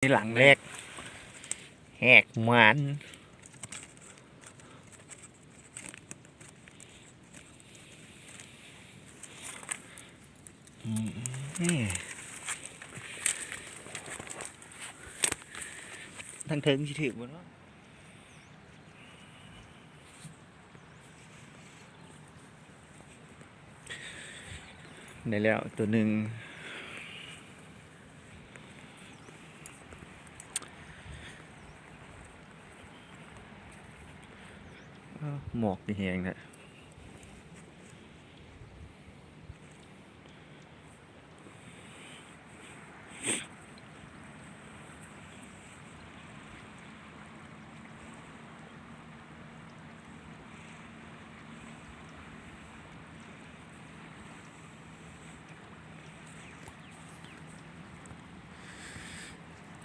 ຫຼັງແລກ ແຫກໝານ. ອືມ ທາງເທິງຊິຖືກບໍ່ເນາະ? ໄດ້ແລ້ວໂຕໜຶ່ງ. ອ້າວ ໝອກນີ້ແຮງແທ້.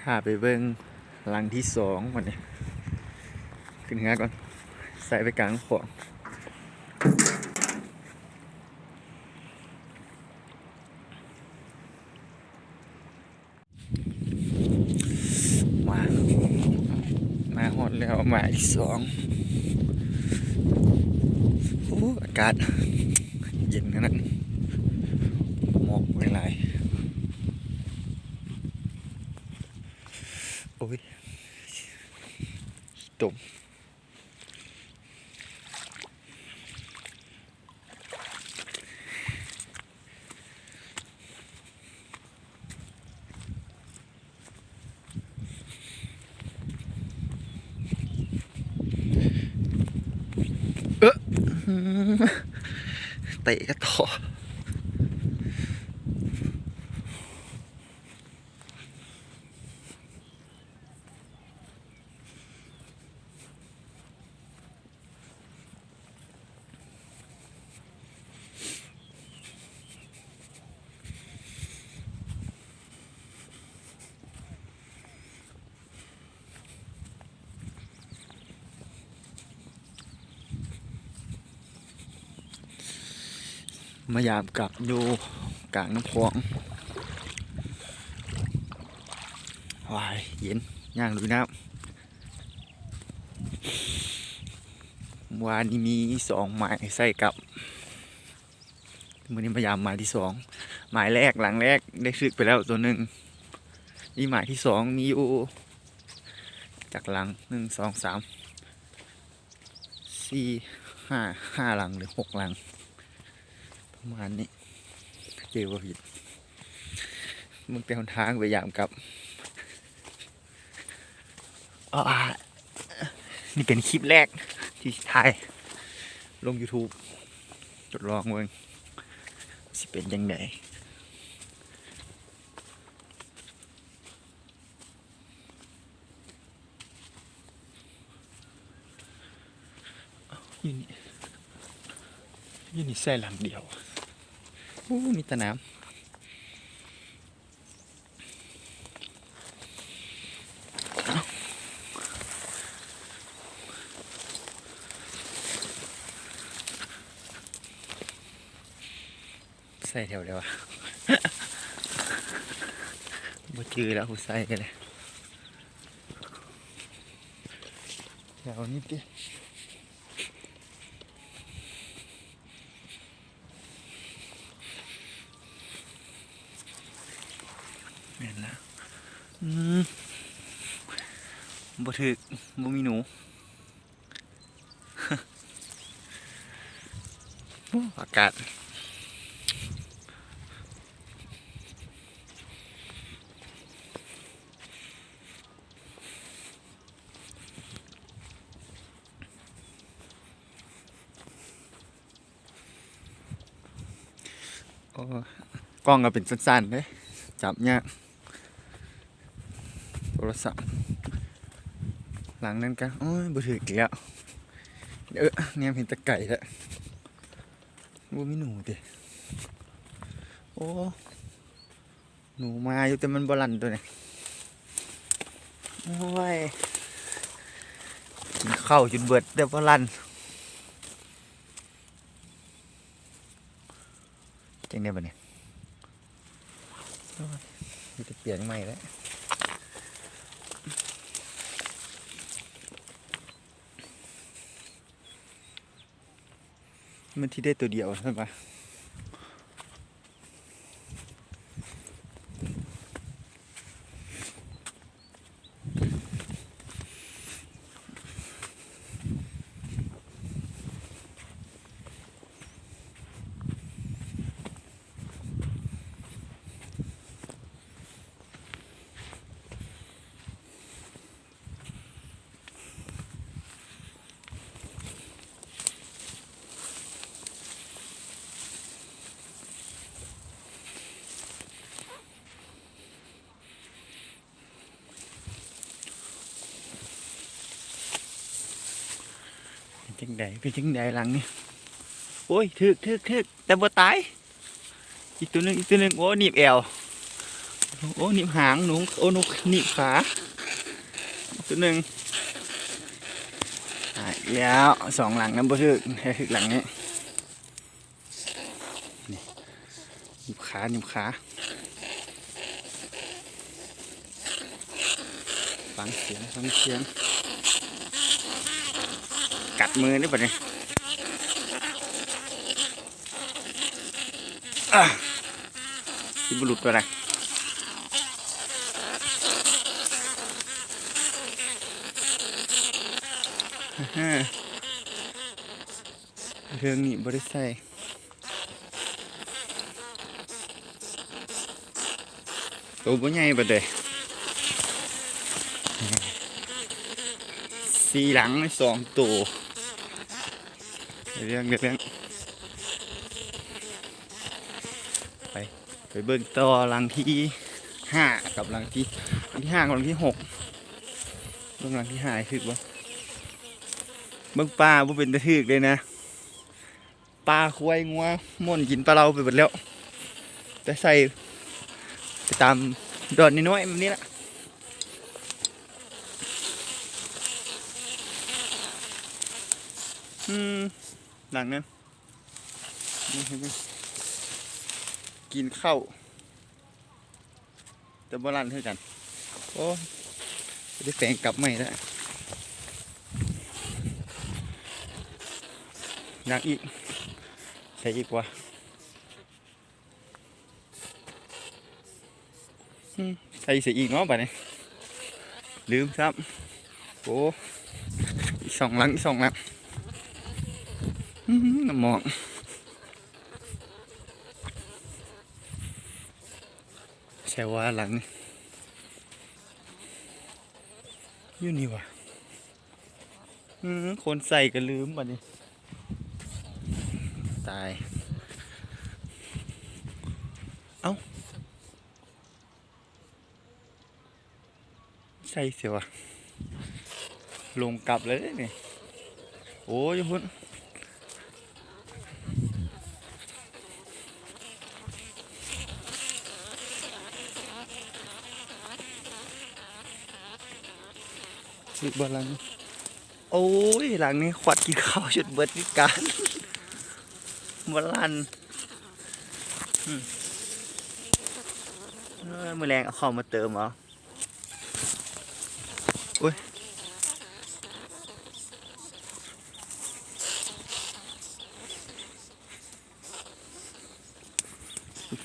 ພາໄປເບິ່ງຫຼັງທີສອງບັດນີ້. ຂຶ້ນເຮືອກ່ອນ ໃສ່ໄປກາງຂອງ. ມາ ມາຮອດແລ້ວ ໝາຍທີສອງ. ໂອ້ ອາກາດເຢັນຂະໜາດ ໝອກຫຼາຍໆ. ໂອ້ຍ ຕົມ. ເອີ ເຕະກະຕໍ. ມາຢາມກັບຢູ່ກາງນ້ຳຂອງ. ວ້າຍ ເຢັນ ຍ່າງລຸຍນ້ຳ. ວານນີ້ມີສອງໝາຍໃສ່ກັບ. ມື້ນີ້ມາຢາມໝາຍທີສອງ. ໝາຍແລກ ຫຼັງແລກໄດ້ຖືກໄປແລ້ວໂຕໜຶ່ງ. ນີ້ໝາຍທີສອງ ມີຢູ່ຈັກຫຼັງ? ໜຶ່ງ ສອງ ສາມ ສີ່ ຫ້າ ຫ້າຫຼັງ ຫຼື ຫົກຫຼັງ ປະມານນີ້ ເຈີບໍ່ຜິດ. ເບິ່ງແຕ່ຫົນທາງໄປຢາມກັບ. ອາ ນີ້ເປັນຄລິບແລກທີ່ຖ່າຍລົງ YouTube ທົດລອງເບິ່ງຊິເປັນຈັ່ງໃດ. ຢູ່ນີ້ ຢູ່ນີ້ໃສ່ຫຼັງດຽວ. ໂອ້ ມີແຕ່ນ້ຳ. ໃສ່ແຖວໃດວະ? ບໍ່ຈື່ແລ້ວ ຜູ້ໃສ່ກະໄດ້. ແຖວນີ້ຕິ. ແມ່ນລະ. ອືມ ບໍ່ຖືກ ບໍ່ມີໜູ. ໂອ້ ອາກາດ. ໂອ້ ກ້ອງກະເປັນສັ້ນໆເດ້ ຈັບຍາກ. ໂທລະສັບຫຼັງນັ້ນກະ ໂອ້ຍ ບໍ່ຖືກອີກແລ້ວ. ເອີ ແນມເຫັນແຕ່ໄກແທ້. ບໍ່ມີໜູຕິ. ໂອ້ ໜູມາຢູ່ ແຕ່ມັນບໍ່ລັ່ນໂຕນີ້. ໂອ້ຍ ກິນເຂົ້າຈົນເບິດແຕ່ບໍ່ລັ່ນ. ຈັ່ງໃດບັດນີ້? ໂອ້ຍ ມີແຕ່ປ່ຽນໃໝ່ແລ້ວ. ມັນຊິໄດ້ໂຕດຽວຊັ້ນວ່າ. ເປັນຈັ່ງໃດ ເປັນຈັ່ງໃດຫຼັງນີ້? ໂອ້ຍ ຖືກ ຖືກ ຖືກ ແຕ່ບໍ່ຕາຍ. ອີກຕົວໜຶ່ງ ອີກຕົວໜຶ່ງ ໂອ້ ໜີບແອວ ໂອ້ ໜີບຫາງໜູ ໂອ້ ນົກໜີບຂາ ອີກຕົວໜຶ່ງ. ຕາຍແລ້ວ ສອງຫຼັງນຳບໍ່ຖືກ ແທ້ຖືກຫຼັງນີ້. ນີ້ ໜີບຂາ ໜີບຂາ. ຟັງສຽງ ຟັງສຽງ ກັດມືເດ້ບັດນີ້. ອາ ຊິບໍ່ຫຼຸດບໍ່ລະ? ເທື່ອນີ້ບໍ່ໄດ້ໃສ່. ໂຕບໍ່ໃຫຍ່ປານໃດ ສີ່ຫຼັງ ສອງໂຕ. ໄດ້ເລື່ອງ ໄດ້ເລື່ອງ. ໄປ ໄປເບິ່ງຕໍ່ຫຼັງທີຫ້າກັບຫຼັງທີ ຫຼັງທີຫ້າກັບຫຼັງທີຫົກ. ເບິ່ງຫຼັງທີຫ້າໃຫ້ຖືກບໍ່? ເບິ່ງປາບໍ່ເປັນຕາຖືກເດ້ນະ. ປາຄວາຍງົວມ່ອນກິນປາເລົາໄປເບິດແລ້ວ ແຕ່ໃສ່ໄປຕາມດອນນ້ອຍໆແບບນີ້ລະ. ອືມ ຫຼັງນັ້ນ ນີ້ ກິນເຂົ້າ. ແຕ່ບໍ່ລັ່ນຄືກັນ. ໂອ້ຍ ໄດ້ແປງກັບໃໝ່ແລ້ວ. ຍັງອີກ ໃສ່ອີກວ່າ. ອືມ ໃສ່ໃສ່ອີກເນາະບາດນີ້ ລືມຊ້ຳ. ໂອ້ ອີກສອງຫຼັງ ອີກສອງຫຼັງ. ອືມ ນ້ຳໝອກ. ໃຊ່ວ່າຫຼັງນີ້ ຢູ່ນີ້ຫວາ? ອືມ ຄົນໃສ່ກໍລືມບາດນີ້ ຕາຍ. ເອົ້າ ໃສ່ເສຍຫວາ? ລົງກັບເລີຍນີ້. ໂອ້ຍ ພຸ້ນ ຖືກບໍ່ຫຼັງ? ໂອ້ຍ ຫຼັງນີ້ຄວັດກິນເຂົ້າຈົນເບິດຄືກັນ ບໍ່ລັ່ນ. ອືມ ເອີ ມື້ແລງເອົາເຂົ້າມາເຕີມເອົາ. ໂອ້ຍ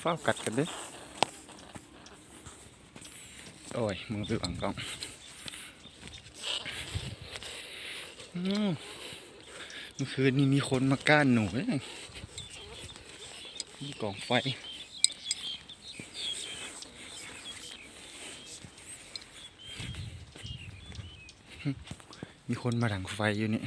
ຟ້າວກັດກັນເດີ້. ໂອ້ຍ ມືໄປບັງກ້ອງ. ອືມ ເມື່ອຄືນນີ້ມີຄົນມາກ້ານໜູເດ້ ມີກອງໄຟ. ມີຄົນມາດັງໄຟຢູ່ນີ້.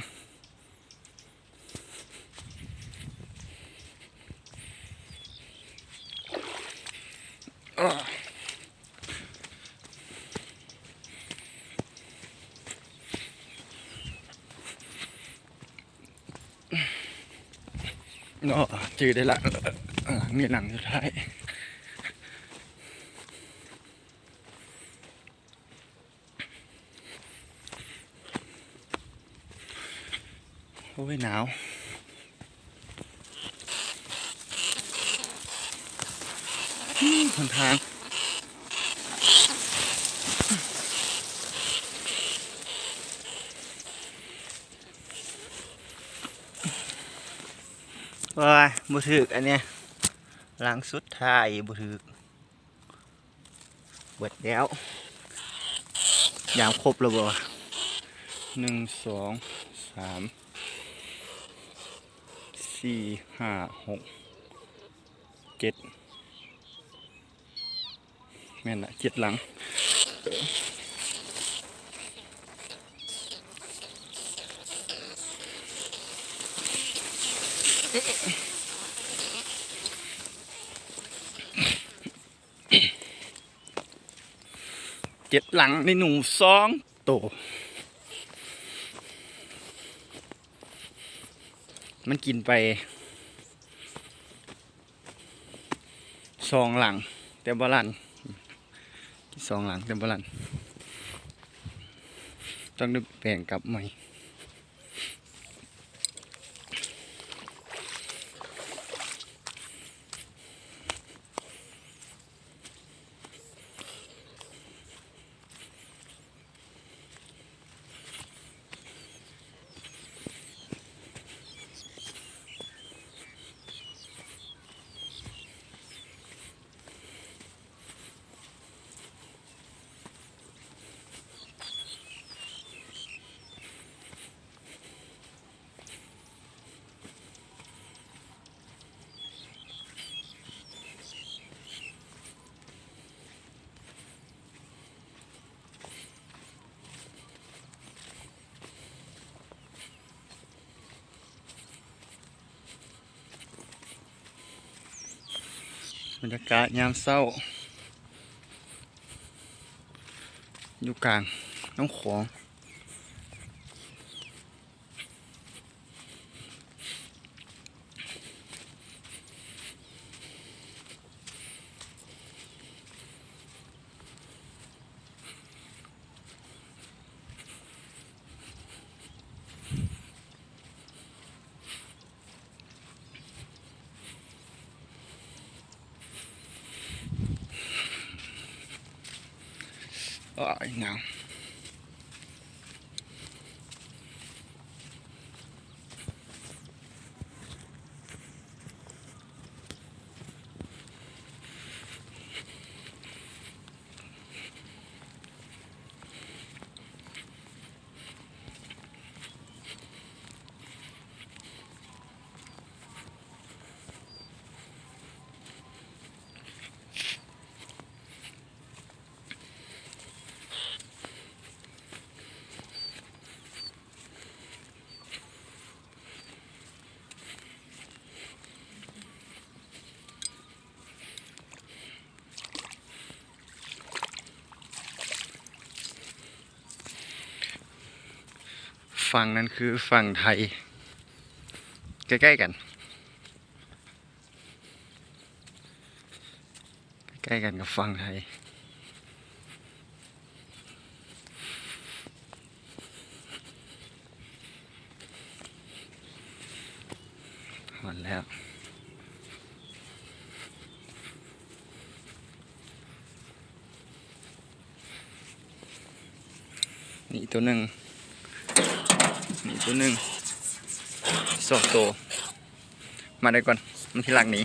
ເນາະ ຈື່ໄດ້ລະ ຫຼັງນີ້ຫຼັງສຸດທ້າຍ. ໂອ້ຍ ໜາວ ຫົນທາງ. โอ๊ย บ่ถืกอันเนี้ย หลังสุดท้ายบ่ถืก เบิดแล้ว ยามครบแล้วบ่ หนึ่ง สอง สาม สี่ ห้า หก เจ็ด แม่นละ เจ็ดหลัง เจ็ดหลัง ได้หนูสองโต มันกินไป สองหลัง แต่บ่ลั่น สองหลัง แต่บ่ลั่น ต้องได้แบ่งกลับใหม่ บรรยากาศยามเช้า อยู่กลางน้ำขวง โอ๊ย หนาว ฝั่งนั้นคือฝั่งไทย ใกล้ๆ กัน ใกล้ๆ กันกับฝั่งไทย ฮอดแล้ว นี่ตัวหนึ่ง นี่ตัวหนึ่ง สองตัว มาได้ก่อน มันสิลักหนี